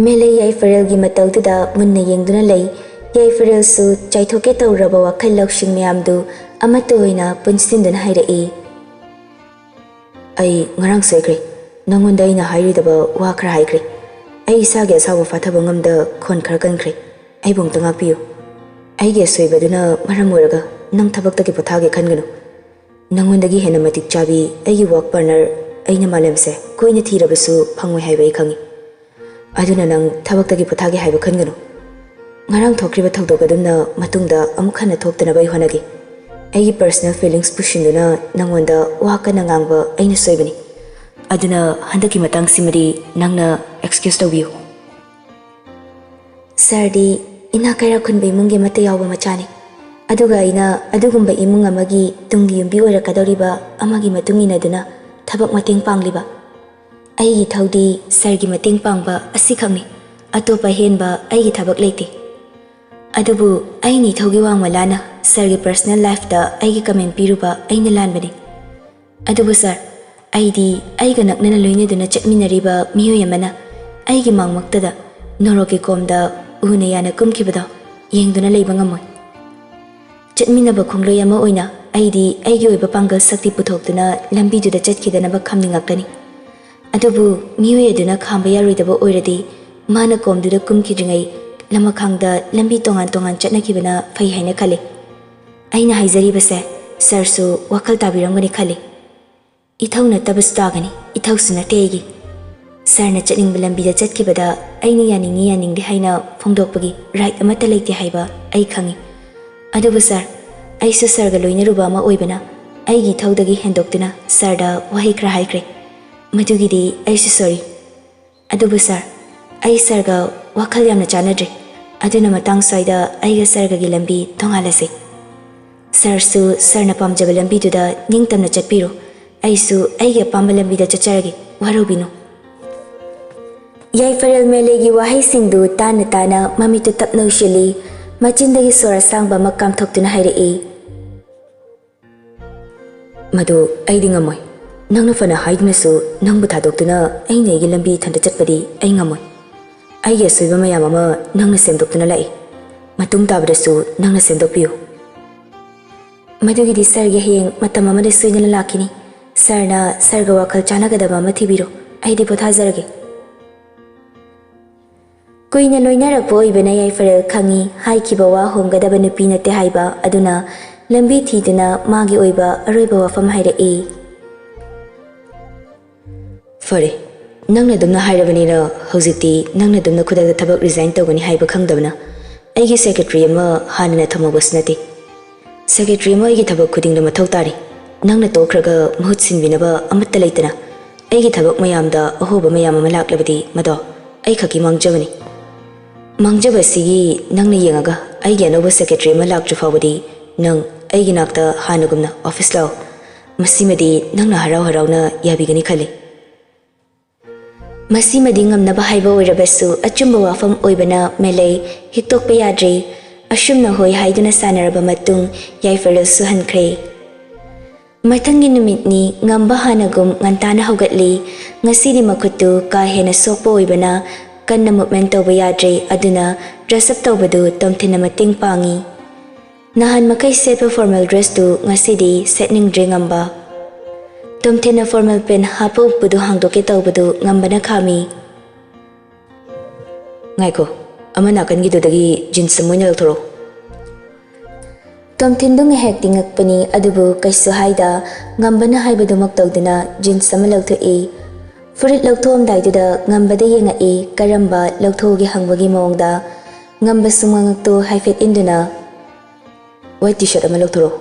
ꯃꯦꯂꯩ ꯌꯥꯏꯐꯔꯦꯜꯒꯤ ꯃꯇꯧꯗꯨꯗ ꯃꯨꯟꯅ ꯌꯦꯡꯗꯨꯅ ꯂꯩ꯫ ꯌꯥꯏꯐꯔꯦꯜꯁꯨ ꯆꯥꯏꯊꯣꯛꯀꯦ ꯇꯧꯔꯕ ꯋꯥꯈꯜ ꯂꯧꯁꯤꯡ ꯃꯌꯥꯝꯗꯨ ꯑꯃꯠꯇ ꯑꯣꯏꯅ ꯄꯨꯟꯁꯤꯟꯗꯨꯅ ꯍꯥꯏꯔꯛꯏ꯫ "ꯑꯩ ꯉꯔꯥꯡ ꯁꯣꯏꯈ꯭ꯔꯦ꯫ ꯅꯪꯉꯣꯟꯗ ꯑꯩꯅ ꯍꯥꯏꯔꯣꯏꯗꯕ ꯋꯥ ꯈꯔ ꯍꯥꯏꯈ꯭ꯔꯦ꯫ ꯑꯩ ꯏꯁꯥꯒꯤ ꯑꯁꯥꯎꯕ ꯐꯥꯊꯕ ꯉꯝꯗ ꯈꯣꯟ ꯈꯔ ꯀꯟꯈ꯭ꯔꯦ꯫ ꯑꯩꯕꯨ ꯑꯝꯇ ꯉꯥꯛꯄꯤꯌꯨ꯫ ꯑꯩꯒꯤ ꯑꯁꯣꯏꯕꯗꯨꯅ ꯃꯔꯝ ꯑꯣꯏꯔꯒ ꯅꯪ ꯊꯕꯛꯇꯒꯤ ꯄꯣꯊꯥꯒꯦ ꯈꯟꯒꯅꯨ꯫ ꯅꯪꯉꯣꯟꯗꯒꯤ ꯍꯦꯟꯅ ꯃꯇꯤꯛ ꯆꯥꯕꯤ ꯑꯩꯒꯤ ꯋꯥꯔꯛ ꯄꯥꯔꯠꯅꯔ ꯑꯩꯅ ꯃꯥꯂꯦꯝꯁꯦ ꯀꯣꯏꯅ ꯊꯤꯔꯕꯁꯨ ꯐꯪꯉꯣꯏ ꯍꯥꯏꯕ ꯑꯩ ꯈꯪꯏ꯫ ꯑꯗꯨꯅ ꯅꯪ ꯊꯕꯛꯇꯒꯤ ꯄꯣꯊꯥꯒꯦ ꯍꯥꯏꯕ ꯈꯟꯒꯅꯨ꯫ ꯉꯔꯥꯡ ꯊꯣꯛꯈ꯭ꯔꯤꯕ ꯊꯧꯗꯣꯛ ꯑꯗꯨꯝꯅ ꯃꯇꯨꯡꯗ ꯑꯃꯨꯛ ꯍꯟꯅ ꯊꯣꯛꯇꯅꯕ ꯑꯩ ꯍꯣꯠꯅꯒꯦ꯫ ꯑꯩꯒꯤ ꯄꯔꯁꯅꯦꯜ ꯐꯤꯂꯤꯡꯁ ꯄꯨꯁꯤꯟꯗꯨꯅ ꯅꯪꯉꯣꯟꯗ ꯋꯥ ꯀꯟꯅ ꯉꯥꯡꯕ ꯑꯩꯅ ꯁꯣꯏꯕꯅꯤ꯫ ꯑꯗꯨꯅ ꯍꯟꯗꯛꯀꯤ ꯃꯇꯥꯡꯁꯤꯃꯗꯤ ꯅꯪꯅ ꯑꯦꯛꯁꯀ꯭ꯌꯨꯁ ꯇꯧꯕꯤꯌꯨ꯫ ꯁꯥꯔꯗꯤ ꯏꯅꯥꯛ ꯀꯩꯔꯥꯛ ꯈꯨꯟꯕ ꯏꯃꯨꯡꯒꯤ ꯑꯃꯠꯇ ꯌꯥꯎꯕ ꯃꯆꯥꯅꯤ꯫ ꯑꯗꯨꯒ ꯑꯩꯅ ꯑꯗꯨꯒꯨꯝꯕ ꯏꯃꯨꯡ ꯑꯃꯒꯤ ꯇꯨꯡꯒꯤ ꯌꯨꯝꯕꯤ ꯑꯣꯏꯔꯛꯀꯗꯧꯔꯤꯕ ꯑꯃꯒꯤ ꯃꯇꯨꯡ ꯏꯟꯅꯗꯨꯅ ꯊꯕꯛ ꯃꯇꯦꯡ ꯄꯥꯡꯂꯤꯕ꯫ ꯑꯩꯒꯤ ꯏꯊꯧꯗꯤ ꯁꯥꯔꯒꯤ ꯃꯇꯦꯡ ꯄꯥꯡꯕ ꯑꯁꯤꯈꯛꯅꯤ꯫ ꯑꯇꯣꯞꯄ ꯑꯍꯦꯟꯕ ꯑꯩꯒꯤ ꯊꯕꯛ ꯂꯩꯇꯦ꯫ ꯑꯗꯨꯕꯨ ꯑꯩꯅ ꯏꯊꯧꯒꯤ ꯋꯥꯡꯃ ꯂꯥꯟꯅ ꯁꯥꯔꯒꯤ ꯄꯔꯁꯅꯦꯜ ꯂꯥꯏꯐꯇ ꯑꯩꯒꯤ ꯀꯃꯦꯟ ꯄꯤꯔꯨꯕ ꯑꯩꯅ ꯂꯥꯟꯕꯅꯤ꯫ ꯑꯗꯨꯕꯨ ꯁꯥꯔ, ꯑꯩꯗꯤ ꯑꯩꯒ ꯅꯛꯅꯅ ꯂꯣꯏꯅꯗꯨꯅ ꯆꯠꯃꯤꯟꯅꯔꯤꯕ ꯃꯤꯑꯣꯏ ꯑꯃꯅ ꯑꯩꯒꯤ ꯃꯥꯡꯃꯛꯇꯗ ꯅꯣꯔꯣꯛꯀꯤ ꯀꯣꯝꯗ ꯎꯅ ꯌꯥꯅ ꯀꯨꯝꯈꯤꯕꯗꯣ ꯌꯦꯡꯗꯨꯅ ꯂꯩꯕ ꯉꯝꯃꯣꯏ꯫ ꯆꯠꯃꯤꯟꯅꯕ ꯈꯣꯡꯂꯣꯏ ꯑꯃ ꯑꯣꯏꯅ ꯑꯩꯗꯤ ꯑꯩꯒꯤ ꯑꯣꯏꯕ ꯄꯥꯡꯒꯜ ꯁꯛꯇꯤ ꯄꯨꯊꯣꯛꯇꯨꯅ ꯂꯝꯕꯤꯗꯨꯗ ꯆꯠꯈꯤꯗꯅꯕ ꯈꯝꯅꯤꯡꯉꯛꯀꯅꯤ꯫ ꯑꯗꯨꯕꯨ ꯃꯤꯑꯣꯏ ꯑꯗꯨꯅ ꯈꯥꯝꯕ ꯌꯥꯔꯣꯏꯗꯕ ꯑꯣꯏꯔꯗꯤ ꯃꯥꯅ ꯀꯣꯝꯗꯨꯗ ꯀꯨꯝꯈꯤꯗ꯭ꯔꯤꯉꯩ ꯂꯃꯈꯥꯡꯗ ꯂꯝꯕꯤ ꯇꯣꯉꯥꯟ ꯇꯣꯉꯥꯟ ꯆꯠꯅꯈꯤꯕꯅ ꯐꯩ ꯍꯥꯏꯅ ꯈꯜꯂꯤ꯫ ꯑꯩꯅ ꯍꯥꯏꯖꯔꯤꯕꯁꯦ ꯁꯥꯔꯁꯨ ꯋꯥꯈꯜ ꯇꯥꯕꯤꯔꯝꯒꯅꯤ ꯈꯜꯂꯤ꯫ ꯏꯊꯧ ꯅꯠꯇꯕꯁꯨ ꯇꯥꯒꯅꯤ, ꯏꯊꯧꯁꯨ ꯅꯠꯇꯦ ꯑꯩꯒꯤ꯫ ꯁꯥꯔꯅ ꯆꯠꯅꯤꯡꯕ ꯂꯝꯕꯤꯗ ꯆꯠꯈꯤꯕꯗ ꯑꯩꯅ ꯌꯥꯅꯤꯡꯉꯤ ꯌꯥꯅꯤꯡꯗꯦ ꯍꯥꯏꯅ ꯐꯣꯡꯗꯣꯛꯄꯒꯤ ꯔꯥꯏꯠ ꯑꯃꯠꯇ ꯂꯩꯇꯦ ꯍꯥꯏꯕ ꯑꯩ ꯈꯪꯏ꯫ ꯑꯗꯨꯕꯨ ꯁꯥꯔ, ꯑꯩꯁꯨ ꯁꯥꯔꯒ ꯂꯣꯏꯅꯔꯨꯕ ꯑꯃ ꯑꯣꯏꯕꯅ ꯑꯩꯒꯤ ꯏꯊꯧꯗꯒꯤ ꯍꯦꯟꯗꯣꯛꯇꯨꯅ ꯁꯥꯔꯗ ꯋꯥꯍꯩ ꯈꯔ ꯍꯥꯏꯈ꯭ꯔꯦ꯫ ꯃꯗꯨꯒꯤꯗꯤ ꯑꯩꯁꯨ ꯁꯣꯔꯤ꯫ ꯑꯗꯨꯕꯨ ꯁꯥꯔ, ꯑꯩ ꯁꯥꯔꯒ ꯋꯥꯈꯜ ꯌꯥꯝꯅ ꯆꯥꯟꯅꯗ꯭ꯔꯦ꯫ ꯑꯗꯨꯅ ꯃꯇꯥꯡ ꯁ꯭ꯋꯥꯏꯗ ꯑꯩꯒ ꯁꯥꯔꯒꯒꯤ ꯂꯝꯕꯤ ꯇꯣꯉꯥꯜꯂꯁꯤ꯫ ꯁꯥꯔꯁꯨ ꯁꯥꯔꯅ ꯄꯥꯝꯖꯕ ꯂꯝꯕꯤꯗꯨꯗ ꯅꯤꯡꯇꯝꯅ ꯆꯠꯄꯤꯔꯣ꯫ ꯑꯩꯁꯨ ꯑꯩꯒꯤ ꯑꯄꯥꯝꯕ ꯂꯝꯕꯤꯗ ꯆꯠꯆꯔꯒꯦ, ꯋꯥꯔꯧꯕꯤꯅꯨ꯫ ꯌꯥꯏꯐꯔꯦꯜ ꯃꯦꯂꯦꯒꯤ ꯋꯥꯍꯩꯁꯤꯡꯗꯨ ꯇꯥꯅ ꯇꯥꯅ ꯃꯃꯤꯠꯇꯨ ꯇꯞꯅ ꯎꯏꯁꯤꯜꯂꯤ꯫ ꯃꯆꯤꯟꯗꯒꯤ ꯁꯣꯔ ꯑꯁꯥꯡꯕ ꯑꯃ ꯀꯥꯝꯊꯣꯛꯇꯨꯅ ꯍꯥꯏꯔꯛꯏ꯫ ꯃꯗꯨ ꯑꯩꯗꯤ ꯉꯝꯃꯣꯏ꯫ ꯅꯪꯅ ꯐꯅ ꯍꯥꯏꯗꯨꯅꯁꯨ ꯅꯪꯕꯨ ꯊꯥꯗꯣꯛꯇꯨꯅ ꯑꯩꯅ ꯑꯩꯒꯤ ꯂꯝꯕꯤ ꯏꯊꯟꯇ ꯆꯠꯄꯗꯤ ꯑꯩ ꯉꯝꯃꯣꯏ꯫ ꯑꯩꯒꯤ ꯑꯁꯣꯏꯕ ꯃꯌꯥꯝ ꯑꯃ ꯅꯪꯅ ꯁꯦꯝꯗꯣꯛꯇꯨꯅ ꯂꯥꯛꯏ꯫ ꯃꯇꯨꯡ ꯇꯥꯕꯗꯁꯨ ꯅꯪꯅ ꯁꯦꯝꯗꯣꯛꯄꯤꯌꯨ꯫ ꯃꯗꯨꯒꯤꯗꯤ ꯁꯥꯔꯒꯤ ꯍꯌꯦꯡ ꯃꯇꯝ ꯑꯃꯗ ꯁꯣꯏꯗꯅ ꯂꯥꯛꯈꯤꯅꯤ꯫ ꯁꯥꯔꯅ ꯁꯥꯔꯒ ꯋꯥꯈꯜ ꯆꯥꯟꯅꯒꯗꯕ ꯑꯃ ꯊꯤꯕꯤꯔꯣ, ꯑꯩꯗꯤ ꯄꯣꯊꯥꯖꯔꯒꯦ꯫ ꯀꯨꯏꯅ ꯂꯣꯏꯅꯔꯛꯄ ꯑꯣꯏꯕꯅ ꯌꯥꯏꯐꯔꯦꯜ ꯈꯪꯏ, ꯍꯥꯏꯈꯤꯕ ꯋꯥ ꯍꯣꯡꯒꯗꯕ ꯅꯨꯄꯤ ꯅꯠꯇꯦ ꯍꯥꯏꯕ ꯑꯗꯨꯅ ꯂꯝꯕꯤ ꯊꯤꯗꯨꯅ ꯃꯥꯒꯤ ꯑꯣꯏꯕ ꯑꯔꯣꯏꯕ ꯋꯥꯐꯝ ꯍꯥꯏꯔꯛꯏ꯫ ꯐꯔꯦ, ꯅꯪꯅ ꯑꯗꯨꯝꯅ ꯍꯥꯏꯔꯕꯅꯤꯅ ꯍꯧꯖꯤꯛꯇꯤ ꯅꯪꯅ ꯑꯗꯨꯝꯅ ꯈꯨꯗꯛꯇ ꯊꯕꯛ ꯔꯤꯖꯥꯏꯟ ꯇꯧꯒꯅꯤ ꯍꯥꯏꯕ ꯈꯪꯗꯕꯅ ꯑꯩꯒꯤ ꯁꯦꯀ꯭ꯔꯦꯇꯔꯤ ꯑꯃ ꯍꯥꯟꯅꯅ ꯊꯝꯍꯧꯕꯁꯨ ꯅꯠꯇꯦ꯫ ꯁꯦꯀ꯭ꯔꯦꯇꯔꯤ ꯑꯃ ꯑꯩꯒꯤ ꯊꯕꯛ ꯈꯨꯗꯤꯡꯗ ꯃꯊꯧ ꯇꯥꯔꯤ꯫ ꯅꯪꯅ ꯇꯣꯛꯈ꯭ꯔꯒ ꯃꯍꯨꯠ ꯁꯤꯟꯕꯤꯅꯕ ꯑꯃꯠꯇ ꯂꯩꯇꯅ ꯑꯩꯒꯤ ꯊꯕꯛ ꯃꯌꯥꯝꯗ ꯑꯍꯣꯕ ꯃꯌꯥꯝ ꯑꯃ ꯂꯥꯛꯂꯕꯗꯤ ꯃꯗꯣ ꯑꯩꯈꯛꯀꯤ ꯃꯥꯡꯖꯕꯅꯤ꯫ ꯃꯥꯡꯖꯕꯁꯤꯒꯤ ꯅꯪꯅ ꯌꯦꯡꯉꯒ ꯑꯩꯒꯤ ꯑꯅꯧꯕ ꯁꯦꯀ꯭ꯔꯦꯇꯔꯤ ꯑꯃ ꯂꯥꯛꯇ꯭ꯔꯤ ꯐꯥꯎꯕꯗꯤ ꯅꯪ ꯑꯩꯒꯤ ꯅꯥꯛꯇ ꯍꯥꯟꯅꯒꯨꯝꯅ ꯑꯣꯐꯤꯁ ꯂꯥꯛꯑꯣ꯫ ꯃꯁꯤꯃꯗꯤ ꯅꯪꯅ ꯍꯔꯥꯎ ꯍꯔꯥꯎꯅ ꯌꯥꯕꯤꯒꯅꯤ ꯈꯜꯂꯤ꯫ ꯃꯁꯤꯃꯗꯤ ꯉꯝꯅꯕ ꯍꯥꯏꯕ ꯑꯣꯏꯔꯕꯁꯨ ꯑꯆꯨꯝꯕ ꯋꯥꯐꯝ ꯑꯣꯏꯕꯅ ꯃꯦꯂꯩ ꯍꯤꯛꯇꯣꯛꯄ ꯌꯥꯗ꯭ꯔꯦ꯫ ꯑꯁꯨꯝꯅ ꯍꯣꯏ ꯍꯥꯏꯗꯨꯅ ꯁꯥꯟꯅꯔꯕ ꯃꯇꯨꯡ ꯌꯥꯏꯐꯔꯦꯜꯁꯨ ꯍꯟꯈ꯭ꯔꯦ꯫ ꯃꯊꯪꯒꯤ ꯅꯨꯃꯤꯠꯅꯤ꯫ ꯉꯝꯕ ꯍꯥꯟꯅꯒꯨꯝ ꯉꯟꯇꯥꯅ ꯍꯧꯒꯠꯂꯤ꯫ ꯉꯁꯤꯗꯤ ꯃꯈꯨꯠꯇꯨ ꯀꯥ ꯍꯦꯟꯅ ꯁꯣꯛꯄ ꯑꯣꯏꯕꯅ ꯀꯟꯅ ꯃꯨꯞꯃꯦꯟ ꯇꯧꯕ ꯌꯥꯗ꯭ꯔꯦ, ꯑꯗꯨꯅ ꯗ꯭ꯔꯦꯁ ꯑꯞ ꯇꯧꯕꯗꯨ ꯇꯣꯝꯊꯤꯟꯅ ꯃꯇꯦꯡ ꯄꯥꯡꯏ꯫ ꯅꯍꯥꯟ ꯃꯈꯩ ꯁꯦꯠꯄ ꯐꯣꯔꯃꯦꯜ ꯗ꯭ꯔꯦꯁꯇꯨ ꯉꯁꯤꯗꯤ ꯁꯦꯠꯅꯤꯡꯗ꯭ꯔꯦ ꯉꯝꯕ꯫ ꯇꯣꯝꯊꯤꯟꯅ ꯐꯣꯔꯃꯦꯜ ꯄꯦꯟ ꯍꯥꯞꯄ ꯎꯞꯄꯗꯨ ꯍꯥꯡꯗꯣꯛꯀꯦ ꯇꯧꯕꯗꯨ ꯉꯝꯕꯅ ꯈꯥꯝꯃꯤ꯫ ꯉꯥꯏꯈꯣ, ꯑꯃ ꯅꯥꯀꯟꯒꯤꯗꯨꯗꯒꯤ ꯖꯤꯟꯁ ꯑꯃ ꯑꯣꯏꯅ ꯂꯧꯊꯣꯔꯛꯑꯣ꯫ ꯇꯣꯝꯊꯤꯟꯗꯨ ꯉꯥꯏꯍꯥꯛꯇꯤ ꯉꯛꯄꯅꯤ, ꯑꯗꯨꯕꯨ ꯀꯩꯁꯨ ꯍꯥꯏꯗ ꯉꯝꯕꯅ ꯍꯥꯏꯕꯗꯨꯃꯛ ꯇꯧꯗꯨꯅ ꯖꯤꯟꯁ ꯑꯃ ꯂꯧꯊꯣꯛꯏ꯫ ꯐꯨꯔꯤꯠ ꯂꯧꯊꯣꯛꯑꯝꯗꯥꯏꯗꯨꯗ ꯉꯝꯕꯗ ꯌꯦꯡꯉꯛꯏ, ꯀꯔꯝꯕ ꯂꯧꯊꯣꯛꯎꯒꯦ ꯍꯪꯕꯒꯤ ꯃꯑꯣꯡꯗ꯫ ꯉꯝꯕꯁꯨ ꯃꯉꯛꯇꯨ ꯍꯥꯏꯐꯦꯠ ꯏꯟꯗꯨꯅ, "ꯋꯥꯏꯠ ꯇꯤ ꯁꯔꯠ ꯑꯃ ꯂꯧꯊꯣꯔꯛꯑꯣ"꯫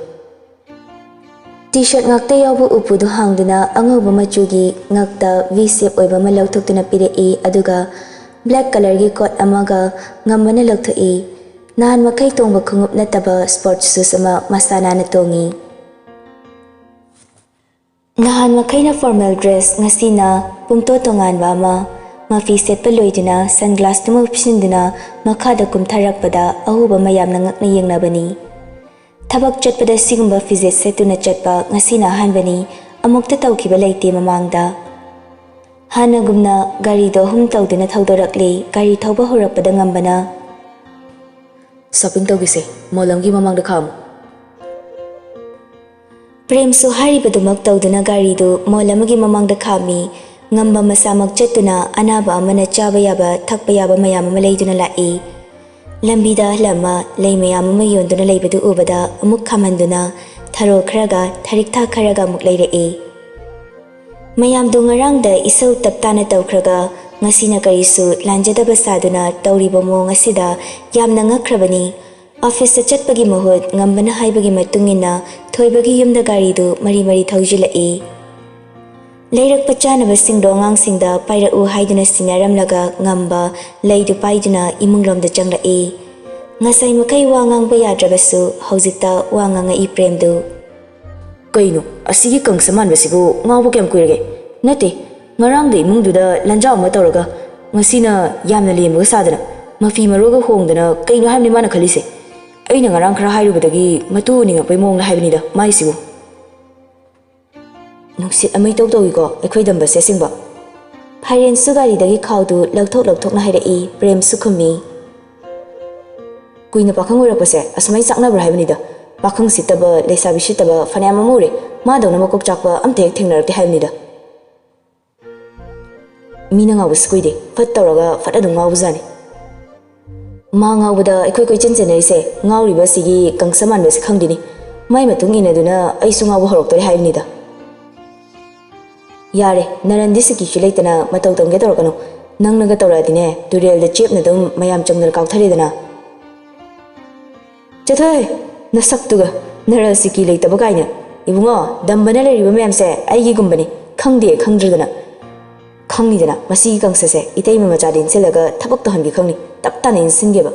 ꯇꯤ ꯁꯔꯠ ꯉꯥꯛꯇ ꯌꯥꯎꯕ ꯎꯄꯨꯗꯨ ꯍꯥꯡꯗꯨꯅ ꯑꯉꯧꯕ ꯃꯆꯨꯒꯤ ꯉꯛꯇ ꯚꯤ ꯁꯦꯞ ꯑꯣꯏꯕ ꯑꯃ ꯂꯧꯊꯣꯛꯇꯨꯅ ꯄꯤꯔꯛꯏ, ꯑꯗꯨꯒ ꯕ꯭ꯂꯦꯛ ꯀꯂꯔꯒꯤ ꯀꯣꯠ ꯑꯃꯒ ꯉꯝꯕꯅ ꯂꯧꯊꯣꯛꯏ꯫ ꯅꯍꯥꯟ ꯃꯈꯩ ꯇꯣꯡꯕ ꯈꯣꯡꯎꯞ ꯅꯠꯇꯕ ꯁ꯭ꯄꯣꯔꯠꯁ ꯁꯨꯁ ꯑꯃ ꯃꯁꯥ ꯅꯥꯟꯅ ꯇꯣꯡꯏ꯫ ꯅꯍꯥꯟ ꯃꯈꯩꯅ ꯐꯣꯔꯃꯦꯜ ꯗ꯭ꯔꯦꯁ, ꯉꯁꯤꯅ ꯄꯨꯡꯇꯣ ꯇꯣꯉꯥꯟꯕ ꯑꯃ꯫ ꯃꯐꯤ ꯁꯦꯠꯄ ꯂꯣꯏꯗꯨꯅ ꯁꯟꯒ꯭ꯂꯥꯁꯇꯨꯃ ꯎꯞꯁꯤꯟꯗꯨꯅ ꯃꯈꯥꯗ ꯀꯨꯝꯊꯔꯛꯄꯗ ꯑꯍꯨꯕ ꯃꯌꯥꯝꯅ ꯉꯛꯅ ꯌꯦꯡꯅꯕꯅꯤ꯫ ꯊꯕꯛ ꯆꯠꯄꯗ ꯁꯤꯒꯨꯝꯕ ꯐꯤꯖꯦꯠ ꯁꯦꯠꯇꯨꯅ ꯆꯠꯄ ꯉꯁꯤꯅ ꯑꯍꯥꯟꯕꯅꯤ꯫ ꯑꯃꯨꯛꯇ ꯇꯧꯈꯤꯕ ꯂꯩꯇꯦ ꯃꯃꯥꯡꯗ꯫ ꯍꯥꯟꯅꯒꯨꯝꯅ ꯒꯥꯔꯤꯗꯣ ꯑꯍꯨꯝ ꯇꯧꯗꯨꯅ ꯊꯧꯗꯣꯔꯛꯂꯦ꯫ ꯒꯥꯔꯤ ꯊꯧꯕ ꯍꯧꯔꯛꯄꯗ ꯉꯝꯕꯅ, "ꯁꯣꯄꯤꯡ ꯇꯧꯈꯤꯁꯦ, ꯃꯣꯜ ꯑꯃꯒꯤ ꯃꯃꯥꯡꯗ ꯈꯥꯝꯃꯨ"꯫ ꯄ꯭ꯔꯦꯝꯁꯨ ꯍꯥꯏꯔꯤꯕꯗꯨꯃꯛ ꯇꯧꯗꯨꯅ ꯒꯥꯔꯤꯗꯨ ꯃꯣꯜ ꯑꯃꯒꯤ ꯃꯃꯥꯡꯗ ꯈꯥꯝꯃꯤ꯫ ꯉꯝꯕ ꯃꯁꯥꯃꯛ ꯆꯠꯇꯨꯅ ꯑꯅꯥꯕ ꯑꯃꯅ ꯆꯥꯕ ꯌꯥꯕ, ꯊꯛꯄ ꯌꯥꯕ ꯃꯌꯥꯝ ꯑꯃ ꯂꯩꯗꯨꯅ ꯂꯥꯛꯏ꯫ ꯂꯝꯕꯤꯗ ꯑꯍꯜ ꯑꯃ ꯂꯩ ꯃꯌꯥꯝ ꯑꯃ ꯌꯣꯟꯗꯨꯅ ꯂꯩꯕꯗꯨ ꯎꯕꯗ ꯑꯃꯨꯛ ꯈꯥꯝꯍꯟꯗꯨꯅ ꯊꯔꯣ ꯈꯔꯒ ꯊꯔꯤꯛꯊꯥ ꯈꯔꯒ ꯑꯃꯨꯛ ꯂꯩꯔꯛꯏ꯫ ꯃꯌꯥꯝꯗꯨ ꯉꯔꯥꯡꯗ ꯏꯁꯧ ꯇꯞ ꯇꯥꯅ ꯇꯧꯈ꯭ꯔꯒ ꯉꯁꯤꯅ ꯀꯔꯤꯁꯨ ꯂꯥꯟꯖꯗꯕ ꯁꯥꯗꯨꯅ ꯇꯧꯔꯤꯕ ꯃꯑꯣꯡ ꯑꯁꯤꯗ ꯌꯥꯝꯅ ꯉꯛꯈ꯭ꯔꯕꯅꯤ꯫ ꯑꯣꯐꯤꯁꯇ ꯆꯠꯄꯒꯤ ꯃꯍꯨꯠ ꯉꯝꯕꯅ ꯍꯥꯏꯕꯒꯤ ꯃꯇꯨꯡ ꯏꯟꯅ ꯊꯣꯏꯕꯒꯤ ꯌꯨꯝꯗ ꯒꯥꯔꯤꯗꯨ ꯃꯔꯤ ꯃꯔꯤ ꯊꯧꯖꯤꯜꯂꯛꯏ꯫ ꯂꯩꯔꯛꯄ ꯆꯥꯅꯕꯁꯤꯡꯗꯣ ꯑꯉꯥꯡꯁꯤꯡꯗ ꯄꯥꯏꯔꯛꯎ ꯍꯥꯏꯗꯨꯅ ꯁꯤꯟꯅꯔꯝꯂꯒ ꯉꯝꯕ ꯂꯩꯗꯨ ꯄꯥꯏꯗꯨꯅ ꯏꯃꯨꯡꯂꯣꯝꯗ ꯆꯪꯂꯛꯏ꯫ ꯉꯁꯥꯏ ꯃꯈꯩ ꯋꯥ ꯉꯥꯡꯕ ꯌꯥꯗ꯭ꯔꯕꯁꯨ ꯍꯧꯖꯤꯛꯇ ꯋꯥ ꯉꯥꯡꯉꯛꯏ ꯄ꯭ꯔꯦꯝꯗꯨ꯫ "ꯀꯩꯅꯣ, ꯑꯁꯤꯒꯤ ꯀꯪꯁ ꯃꯥꯟꯕꯁꯤꯕꯨ ꯉꯥꯎꯕ ꯀꯌꯥꯝ ꯀꯨꯏꯔꯒꯦ? ꯅꯠꯇꯦ, ꯉꯔꯥꯡꯗ ꯏꯃꯨꯡꯗꯨꯗ ꯂꯟꯖꯥꯎ ꯑꯃ ꯇꯧꯔꯒ ꯉꯁꯤꯅ ꯌꯥꯝꯅ ꯂꯦꯝꯕꯒ ꯁꯥꯗꯅ ꯃꯐꯤ ꯃꯔꯣꯜꯒ ꯍꯣꯡꯗꯅ ꯀꯩꯅꯣ ꯍꯥꯏꯕꯅꯤ ꯃꯥꯅ ꯈꯜꯂꯤꯁꯦ? ꯑꯩꯅ ꯉꯔꯥꯡ ꯈꯔ ꯍꯥꯏꯔꯨꯕꯗꯒꯤ ꯃꯇꯨ ꯅꯤꯡꯉꯛꯄꯩ ꯃꯑꯣꯡꯗ ꯍꯥꯏꯕꯅꯤꯗ ꯃꯥꯏꯁꯤꯕꯨ"꯫ "ꯅꯨꯡꯁꯤꯠ ꯑꯃ ꯏꯇꯧ ꯇꯧꯏꯀꯣ ꯑꯩꯈꯣꯏ ꯗꯝꯕꯁꯦ ꯑꯁꯦꯡꯕ"꯫ ꯐꯥꯏꯔꯦꯟꯁꯨ ꯒꯥꯔꯤꯗꯒꯤ ꯈꯥꯎꯗꯨ ꯂꯧꯊꯣꯛ ꯂꯧꯊꯣꯛꯅ ꯍꯥꯏꯔꯛꯏ, ꯄ꯭ꯔꯦꯝꯁꯨ ꯈꯨꯝꯃꯤ꯫ "ꯀꯨꯏꯅ ꯄꯥꯈꯪ ꯑꯣꯏꯔꯛꯄꯁꯦ ꯑꯁꯨꯃꯥꯏꯅ ꯆꯥꯛꯅꯕ꯭ꯔꯥ ꯍꯥꯏꯕꯅꯤꯗ꯫ ꯄꯥꯈꯪ ꯁꯤꯠꯇꯕ, ꯂꯩꯁꯥꯕꯤ ꯁꯤꯠꯇꯕ ꯐꯅꯌꯥꯝ ꯑꯃ ꯎꯔꯦ, ꯃꯥꯗꯧꯅ ꯃꯀꯣꯛ ꯆꯥꯛꯄ ꯑꯝꯇ ꯍꯦꯛ ꯊꯦꯡꯅꯔꯛꯇꯦ ꯍꯥꯏꯕꯅꯤꯗ"꯫ "ꯃꯤꯅ ꯉꯥꯎꯕꯁꯨ ꯀꯨꯏꯗꯦ, ꯐꯠ ꯇꯧꯔꯒ ꯐꯠ ꯑꯗꯨꯝ ꯉꯥꯎꯕꯖꯥꯠꯅꯤ"꯫ "ꯃꯥ ꯉꯥꯎꯕꯗ ꯑꯩꯈꯣꯏ ꯀꯣꯏꯆꯦꯟ ꯆꯦꯟꯅꯔꯤꯁꯦ ꯉꯥꯎꯔꯤꯕ ꯑꯁꯤꯒꯤ ꯀꯪꯁ ꯃꯥꯟꯕꯁꯦ ꯈꯪꯗꯦꯅꯦ꯫ ꯃꯥꯏ ꯃꯇꯨꯡ ꯏꯟꯅꯗꯨꯅ ꯑꯩꯁꯨ ꯉꯥꯎꯕ ꯍꯧꯔꯛꯇꯣꯔꯦ ꯍꯥꯏꯕꯅꯤꯗ"꯫ "ꯌꯥꯔꯦ, ꯅꯔꯟꯗꯤ ꯁꯤꯀꯤꯁꯨ ꯂꯩꯇꯅ ꯃꯇꯧ ꯇꯝꯒꯦ ꯇꯧꯔꯛꯀꯅꯨ꯫ ꯅꯪꯅꯒ ꯇꯧꯔꯛꯑꯗꯤꯅꯦ, ꯇꯨꯔꯦꯜꯗ ꯆꯦꯞꯅ ꯑꯗꯨꯝ ꯃꯌꯥꯝ ꯆꯪꯗꯅ ꯀꯥꯎꯊꯔꯦꯗꯅ"꯫ "ꯆꯠꯊꯣꯍꯦ, ꯅꯁꯛꯇꯨꯒ, ꯅꯔꯜ ꯁꯤꯀꯤ ꯂꯩꯇꯕ ꯀꯥꯏꯅ꯫ ꯏꯕꯨꯡꯉꯣ, ꯗꯝꯕꯅ ꯂꯩꯔꯤꯕ ꯃꯌꯥꯝꯁꯦ ꯑꯩꯒꯤꯒꯨꯝꯕꯅꯤ, ꯈꯪꯗꯦ ꯈꯪꯗ꯭ꯔꯗꯅ"꯫ "ꯈꯪꯅꯤꯗꯅ, ꯃꯁꯤꯒꯤ ꯀꯪꯁꯁꯦ ꯏꯇꯩꯃ ꯃꯆꯥꯗ ꯏꯟꯁꯤꯜꯂꯒ ꯊꯕꯛ ꯇꯧꯍꯟꯒꯦ ꯈꯪꯅꯤ, ꯇꯞ ꯇꯥꯅ ꯏꯟꯁꯤꯟꯒꯦꯕ"꯫